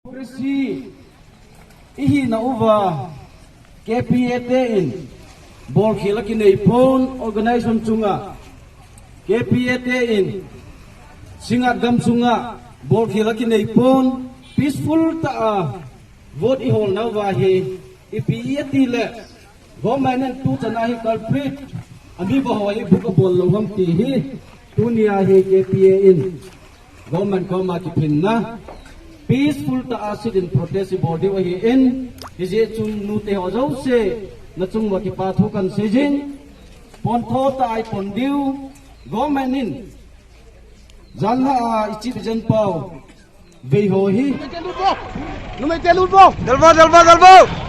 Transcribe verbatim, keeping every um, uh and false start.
Democracy ihina uva K P A te in bolkhel akinei pon, organization chunga K P A te in Singngat gam chunga bolkhel akinei pon, peaceful tah a vote iholna uva hi ipi iti le government in tuchan a hi culprit amiho hi buk abol lou ham ti hi tunia hi K P A in government koma kiphinna peaceful tah a sit-in protest ibol diu ahin, hijeh chun nute ho jouse nachung uva kipa thu kahin seijin, pontho tah a ipon diu, government in janhi a ichief ijen pau vei ho hi. Numei te lut vo! Del vo, del vo, del vo!